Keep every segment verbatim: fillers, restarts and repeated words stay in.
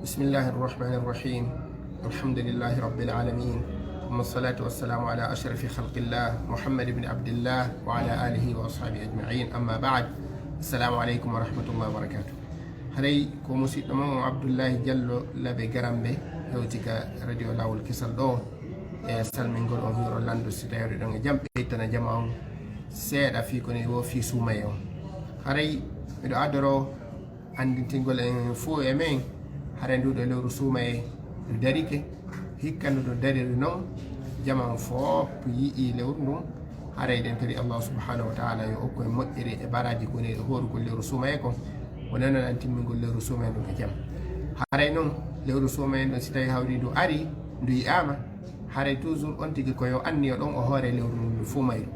بسم الله الرحمن الرحيم. الحمد لله رب العالمين. ثم الصلاة والسلام على أشرف خلق الله محمد بن عبد الله وعلى آله وأصحابه أجمعين. أما بعد. السلام عليكم ورحمة الله وبركاته. Haray ko musiɗɗo mon on Abdullahi Jallo Labe Garambe hewti ka radio Lawol Kesal ɗo. E salmingol on hiwro lanndo si tawi ɗon e jam ɓe ittana jama on seeɗa fii ko ne wo fii suumaye on. Haray miɗo adoro anndintingol en fof e men haray nduɗo lewru suumaye ndu darike. Hikka ndu ɗo dariri noon, jama on fof yi'i lewru ndun. Haray ɗen kadi Allah subhanahu wa ta'ala yo okku en moƴƴere e baraji ko woni e hoorugol lewru suumaye kon. Wonano nan timmingol lewru suumaye ndun e jam. Haray noon lewru suumaye ndun si tawi hawri ndu ari, ndu yi'aama, haray toujours on tigi ko yo anniyo ɗon o hoore lewru ndun fof mayru.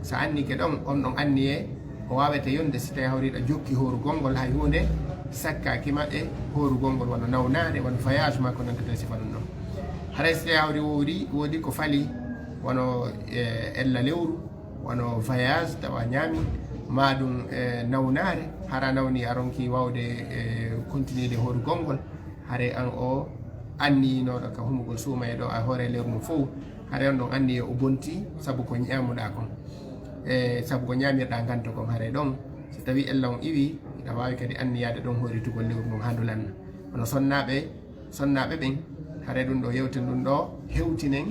So annike ɗon, on ɗon anniye o waawete yonde si tawi hawri ɗo jokki hoorugol ngol hay huunde sakkaaki ma e hoorugol ngol wano nawnaare, wano voyage ma ko nanndata e sifa ɗum ɗon. Haray si tawi hawri woodi, woodi ko fali wano, e, ella lewru, wano voyage tawa ñaami, ma ɗum, e, nawnaare, hara nawni a ronki waawde, e, continuer de hoorugol ngol, haray an o anniyinooɗo ka humugol suumaye ɗo a hoore lewru ndun fof, haray on ɗon anniye o bonti sabu ko ñaamuɗaa kon. E, sabu ko ñaamirɗaa nganto kon, haray ɗon so tawi ella on iwi, hiɗa waawi kadi anniyaade ɗon hooritugol lewru ndun haa ndu lanna. Kono sonnaaɓe, sonnaaɓe ɓen, haray ɗum ɗo yewten ɗum ɗo, hewtinen,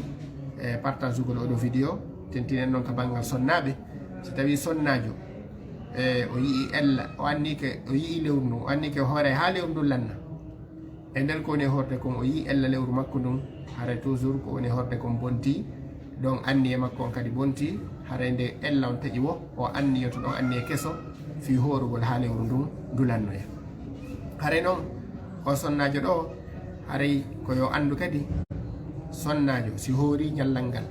e, partagugol oɗo vidéo, tentinen noon ka banngal sonnaaɓe. So tawi sonnaajo, e, o yi'i ella, o anniike, o yi'i lewru ndun, o anniike hoore haa lewru ndun lanna. E nder ko woni e hoorde kon, o yi'i ella lewru makko ndun, haray toujours ko woni e hoorde kon bonti. Ɗon anniye makko on kadi bonti, haray nde ella on taƴi wo, o anniyoto ɗon anniye keso fii hoorugol haa lewru ndun ndu lannoya. Haray noon, o sonnaajo ɗo, haray ko yo anndu kadi, sonnaajo si hoori ñallal ngal,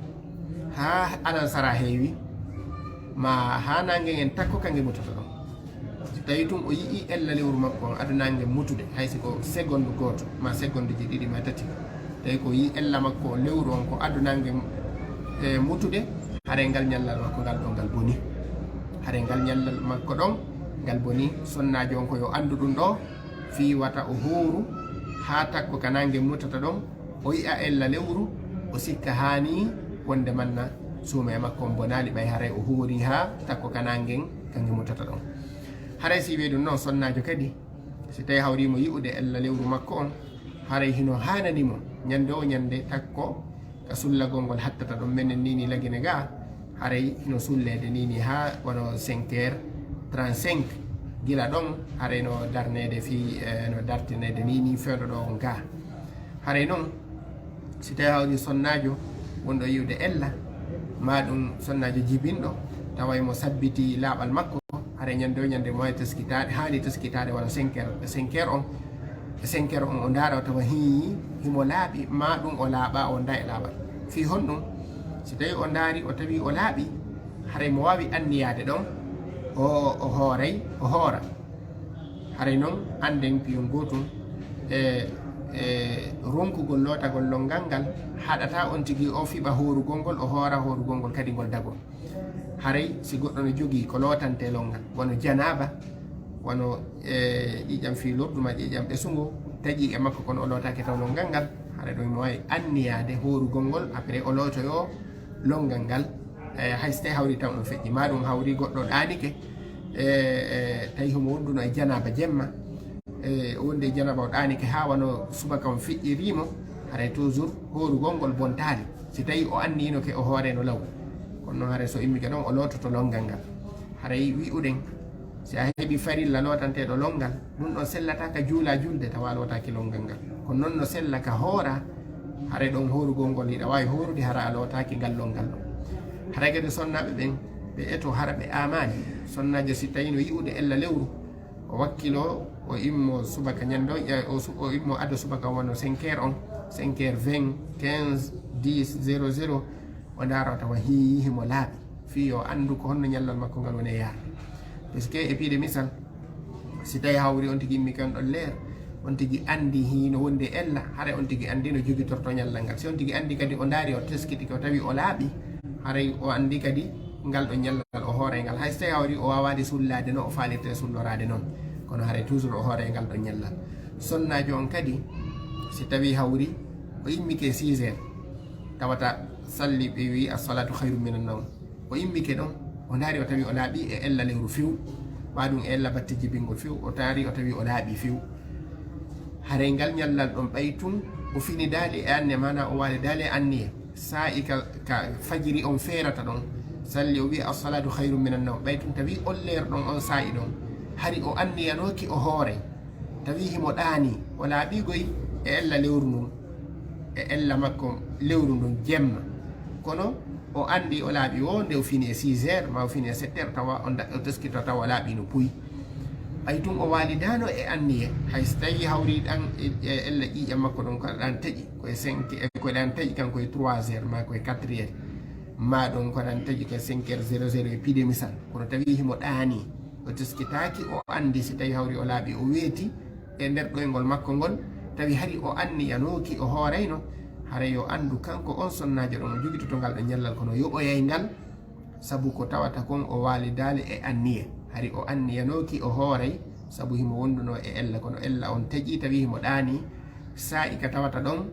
haa alan sara heewi, ma haa naange ngen takko kange mutoto ɗon. Si tawi tun o yi'i ella lewru makko on ado naange mutude, hay si ko segondu gooto, ma segonduji ɗiɗi, ma tati, tawi ko yi'i ella makko on lewru on ko ado naange, e, mutude, haray ngal ñallal makko ngal ɗon ngal boni. Haray ngal ñallal makko ɗon ngal boni. Sonnaajo on ko yo anndu ɗum ɗo, fii wata o hooru haa takko ka naange mutata ɗon, o yi'a ella lewru, o sikka haani wonde manna suumaye makko on bonaali, ɓay haray o hoori haa takko ka naangen kange mutata ɗon. Haray si wi'i ɗum noon, sonnaajo kadi, si tawi hawriimo yi'ude ella lewru makko on, haray hino haanani mo ñande o ñande takko ka sullagol ngol hattata ɗon. Menen ni, ni Lagine ga, haray hino sulleede ni, ni haa wano cinq heures trente-cinq. Gila ɗon, haray no darneede fii, eh, no dartineede ni, ni fewndo ɗo on ga. Haray noon, si tawi hawri sonnaajo wonɗo yi'ude ella, ma ɗum sonnaajo jibinɗo, tawa imo sabbiti laaɓal makko, haray ñande o ñande mo waawi teskitaade, haani teskitaade wano cinq heures, cinq heures on, cinq heures on o ndaara o tawa hii, himo laaɓi, ma ɗum o laaɓa, o wonda e laaɓal. Fii honɗum? Si tawi o ndaari, o tawi o laaɓi, haray mo waawi anniyaade ɗon, o, o hooray, o hoora. Haray noon, annden piyon gootum, e, e ronkugol lootagol lonngal ngal, haɗata on tigi o fiɓa hoorugol ngol, o hoora hoorugol ngol kadi ngol dagoo. Haray si goɗɗo no jogii ko lootantee lonngal, wano janaaba, wano, e, ƴiiƴam fii lordu ma ƴiiƴam ɓesungo, taƴii e makko kono o lootaaki taw lonngal ngal, haray ɗo imo waawi anniyaade hoorugol ngol, après o lootoyoo lonngal ngal, e, hay so tawii hawri tan on feƴƴi, ma ɗum hawri goɗɗo ɗaanike, e, e, tawi homo wonduno e janaaba jemma, e, o wondi e janaaba o ɗaanike haa wano subaka on feƴƴiriimo, haray toujours hoorugol ngol bontaali. Si tawi o anniyino ke o hooreno law. Kono noon haray so immike ɗon o loototo lonngal ngal. Haray wi'uɗen, si a heɓi farilla lootanteeɗo lonngal, ɗum ɗon sellata ka juula julde tawa a lootaaki lonngal ngal. Kono noon no sella ka hoora, haray ɗon hoorugol ngol hiɗa waawi hoorude hara a lootaaki ngal lonngal ɗon. Haray kadi sonnaaɓe ɓen, ɓe eto hara ɓe aamaali. Sonnaajo si tawi no yi'ude ella lewru, o wakkilo, o immo subaka ñande o, e, o su-, o immo ado subaka wano cinq heures on, cinq heures vingt, quinze, dix, zéro zéro, o ndaara o tawa hii himo laaɓi. Fii yo anndu ko honno ñallal makko ngal woni e yaade. Parce que e piide misal, si tawi hawri on tigi immi kan ɗon leer, on tigi anndi hino wondi e ella, haray on tigi anndi no jogitorto ñallal ngal. Si on tigi anndi kadi o ndaari o teskitike o tawi o laaɓi, haray o anndi kadi ngal ɗon ñallal o hooray ngal. Hay so tawi hawri o waawaali sullaade no o faalirta e sulloraade noon, kono haray toujours o hooray ngal ɗon ñallal. Sonnaajo on kadi, Si tawi hawri o immike six heures, tawata salli ɓe wi assalatu khayru minan nawm. O immike ɗon, o ndaari o tawi o laaɓi e ella lewru few, ma ɗum e ella batte jibingol few, o taari o tawi o laaɓi few. Haray ngal ñallal ɗon ɓay tun o fini daali e anniya, mana o waali daali e anniya. Saa'i ka, ka fajiri on feerata ɗon, salli o wi assalatu khayru minan nawm. Ɓay tun tawi on leer ɗon, on saa'i ɗon, hari o anniyanooki o hooray. Tawi himo ɗaani, o laaɓi goy e ella lewru ndun, e ella makko lewru ndun jemma. Kono o andi o laaɓi wo nde o fini e six heures, ma o fini e sept heures, tawa o nda-, o teskito tawa o laaɓi no puy. Ɓay tun o waalidaano e anniye, hay si tawi hawri ɗan e, e ella ƴiiƴam makko ɗon ko ɗan taƴi, ko e cinq, e ko ɗan taƴi kanko e trois heures, ma ko e quatre heures, ma ɗon ko ɗan taƴi ko e cinq heures zéro zéro e piide misal. Kono tawi himo ɗaani, o teskitaaki, o andi si tawi hawri o laaɓi, o weeti e nder ɗoyngol makko ngol, tawi hari o anniyanooki o hoorayno, haray yo andu kanko on sonnaajo ɗon o jogitoto ngal ɗon ñallal, kono yoɓoyay ngal, sabu ko tawata kon o waalidaali e anniye. Hari o anniyanooki o hooray, sabu himo wondunoo e ella, kono ella on taƴi, tawi himo ɗaani, saa'i ka tawata ɗon,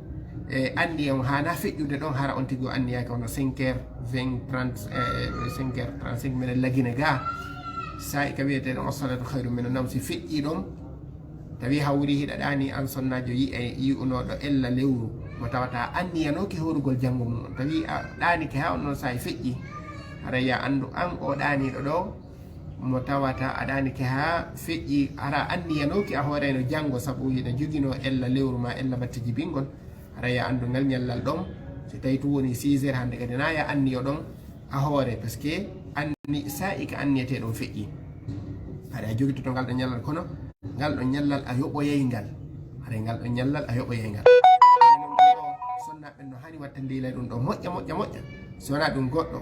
e anniya on haana feƴƴude ɗon, hara on tigi o anniyaaki hono cinq heures vingt, trente, e, cinq heures trente-cinq minen lagine ga. Saa'i ka wiyetee ɗon assalatu khayru minan nawm, si feƴƴi ɗon, tawi hawri hiɗa ɗaani an sonnaajo yi'e, yi'unooɗo ella lewru, mo tawata anniyanooki hoorugol janngo mum on, tawi a ɗaanike haa on non saa'i feƴƴi, haray ya anndu an o ɗaaniiɗo ɗo, mo tawata a ɗaanike haa feƴƴi, hara anniyanooki a hoorayno janngo, sabu hiɗa joginoo ella lewru ma ella batte jibingol, hara ya anndu ngal ñallal ɗon, si tawi tun woni six heures hannde kadi na ya anniyo ɗon a hoore, parce que anni, saa'i ka anniyetee ɗon feƴƴi. Hara a jogitoto ngal ɗon ñallal, kono ngal ɗon ñallal a yoɓoyay ngal. Hara ngal ɗon ñallal a yoɓoyay ngal. Sonnaaɓe no haani wattande yilay ɗum ɗo moƴƴa, moƴƴa, moƴƴa. Si wonaa ɗum goɗɗo,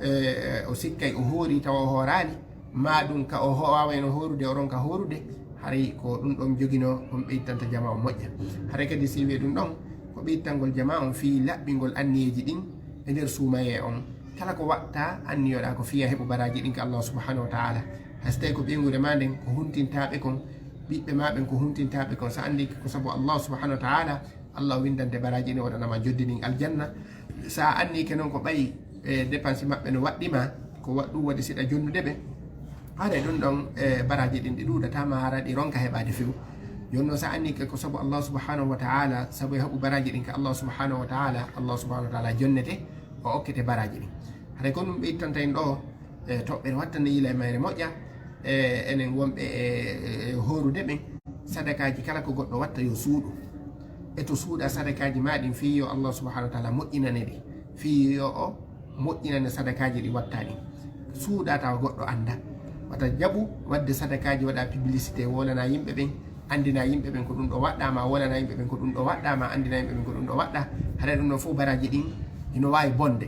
e, o sikkay o hoori tawa o hooraali, ma ɗum ka o ho-, waawayno hoorude, o ronka hoorude, haray ko ɗum ɗon joginoo, ɗum ɓeytanta jamaa on moƴƴa. Haray kadi si wi'e ɗum ɗon, ko ɓeytangol jamaa on fii laɓɓingol anniyeeji ɗin e nder suumayee on. Kala ko waɗtaa, anniyoɗaa ko fii a heɓu baraaji ɗin ka Allah subhanahu wa ta'ala. Hay so tawii ko ɓeynguure maa nden ko huntintaaɓe kon, ɓiɓɓe maa ɓen ko huntintaaɓe kon, so anndi ko sabu Allah subhanahu wa ta'ala, Allah o winndante baraaji ɗin, o waɗana ma joddi ndin aljanna. So a anniike non ko ɓay, e, dépense maɓɓe no waɗɗi ma, ko wa-, ɗum waɗi siɗa jonnude ɓe, haray ɗum ɗon, e, baraaji ɗin ɗi ɗuuɗataa ma, hara ɗi ronka heɓaade few. Jooni non so a anniike ko sabu Allah subhanahu wa ta'ala, sabu e haɓu baraaji ɗin ka Allah subhanahu wa ta'ala, Allah subhanahu wa ta'ala jonnete, o okkete baraaji ɗin. Haray ko ɗum ɓeytanta en ɗo, e, toɓɓere wattande yila e mayre moƴƴa, e, enen wonɓe e, e, e hoorude ɓen, sadakaaji kala ko goɗɗo watta yo suuɗu. E to suuɗa sadakaaji maa ɗin fii yo Allah subhanahu wa ta'ala moƴƴinane ɗi, fii yo o moƴƴinane sadakaaji ɗi watta ɗin. Suuɗa tawa goɗɗo annda. Wata jaɓu waɗde sadakaaji, waɗa publicité, wolana yimɓe ɓen, anndina yimɓe ɓen ko ɗum ɗo waɗɗa, ma wolana yimɓe ɓen ko ɗum ɗo waɗɗa, ma anndina yimɓe ɓen ko ɗum ɗo waɗɗa. Haray ɗum ɗon fof baraaji ɗin hino waawi bonde.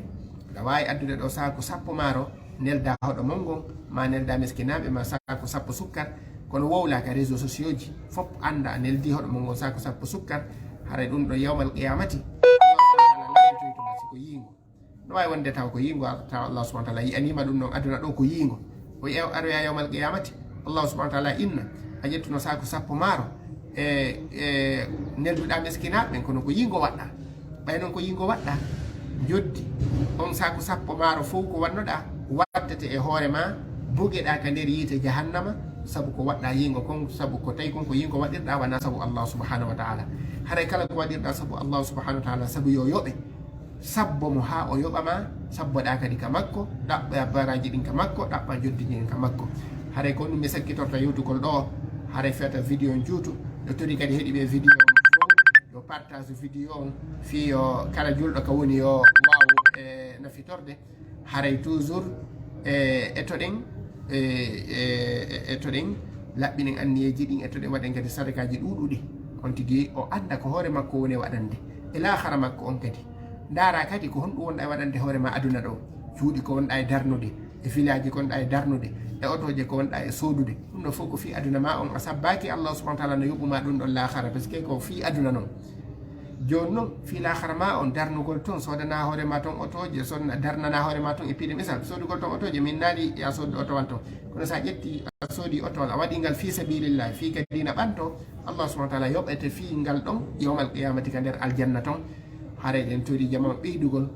Aɗa waawi addude ɗo saaku sappo maaro, nelda hoɗo mon ngon, ma nelda miskinaaɓe, ma saaku sappo sukkar, kono wowlaa ka réseaux sociaux ji, fof annda a neldi hoɗo mon ngon saaku sappo sukkar, haray ɗum ɗo yawmal qiyamati, Allah subhanahu wa ta'ala laaɓitoyto ma si ko yiingo. No waawi wonde taw ko yiingo, taw Allah subhanahu wa ta'ala yi'anii ma ɗum ɗon aduna ɗo ko yiingo. O yew-, aroya yawmal qiyamati, Allah subhanahu wa ta'ala inna, a ƴettuno saaku sappo maaro, e, e nelduɗaa miskinaaɓe ɓen, kono ko yiingo waɗɗaa. Ɓay non ko yiingo waɗɗaa, joddi on saaku sappo maaro fow ko wannoɗaa, wattete e hoore ma, bugeɗaa ka nder yiite jahannama, sabu ko waɗɗaa yiingo kon, sabu ko tawi kon ko yiingo waɗirɗaa, wanaa sabu Allah subhanahu wa ta'ala. Haray kala ko waɗirɗaa sabu Allah subhanahu wa ta'ala, sabu yo yoɓe, sabbo mo haa o yoɓa ma, sabboɗaa kadi ka makko, ɗaɓɓa baraaji ɗin ka makko, ɗaɓɓa joddi ɗin ka makko. Haray ko ɗum mi sakkitorta yewtugol ɗo, haray fiyata vidéo on juutu, no tori kadi heɗiiɓe vidéo on fow, yo partage vidéo on, fii yo kala julɗo ka woni yo waawu, e, nafitorde. Haray toujours, e, etoɗen, e, e, e, etoɗen, laɓɓinen anniyeeji ɗin, etoɗen, waɗen kadi sadakaaji ɗuuɗuɗi. On tigi o annda ko hoore makko woni e waɗande, e laakhara makko on kadi. Ndaara kadi ko honɗum wonɗaa e waɗande hoore ma aduna ɗo, cuuɗi ko wonɗaa e darnude, e filaaji ko wonɗaa e darnude, e otooje ko wonɗaa e soodude. Ɗum ɗo fof ko fii aduna ma on, a sabbaaki, Allah subhanahu wa ta'ala no yoɓu ma ɗum ɗon laakhara, parce que ko fii aduna non. Jooni noon, fii laakara ma on darnugol toon, soodana hoore ma toon otooje, soodana, darnana hoore ma toon e piide misal, soodugol toon otooje, min naali e a soodde otowal toon. Kono so a ƴetti, a soodi otowal, a waɗi ngal fii sabilillahi, fii ka diina ɓanto, Allah subhanahu wa taala yoɓete fii ngal ɗon yawmal qiyamati ka nder aljanna toon. Haray ɗen tori jama on ɓeydugol,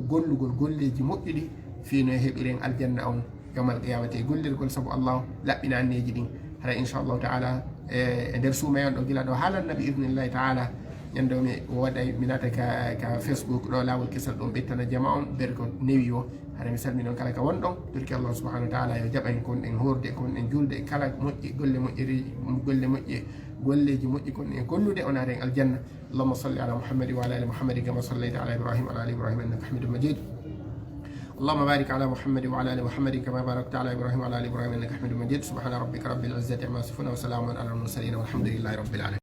gollugol golleeji moƴƴuɗi, fii no heɓiren aljanna on yawmal qiyamati e gollirgol sabu Allah laɓɓina anniyeeji ɗin. Hara inchallahu taala, e e nder suumayon ɗo gila ɗo haalan nabi idnillahi taala. Ñande o mi waɗay mi naata ka, ka Facebook ɗo laawol kesal ɗum ɓettana jama on ber ko newi o. Hara mi salmini on kala ka wonɗon, torki Allah subhanahu wa taala yo jaɓa en kon ɗen hoorde, kon ɗen julde, kala moƴƴi golle moƴƴiri, golle moƴƴi, golleeji moƴƴi kon ɗen gollude o naata en aljanna. اللهم صل على محمد وعلى ال محمد كما صليت على ابراهيم وعلى ال ابراهيم انك حميد مجيد. اللهم بارك على محمد وعلى ال محمد كما باركت على ابراهيم وعلى ال ابراهيم انك حميد مجيد. سبحان ربك رب العزه عما يصفون وسلام على المرسلين والحمد لله رب العالمين.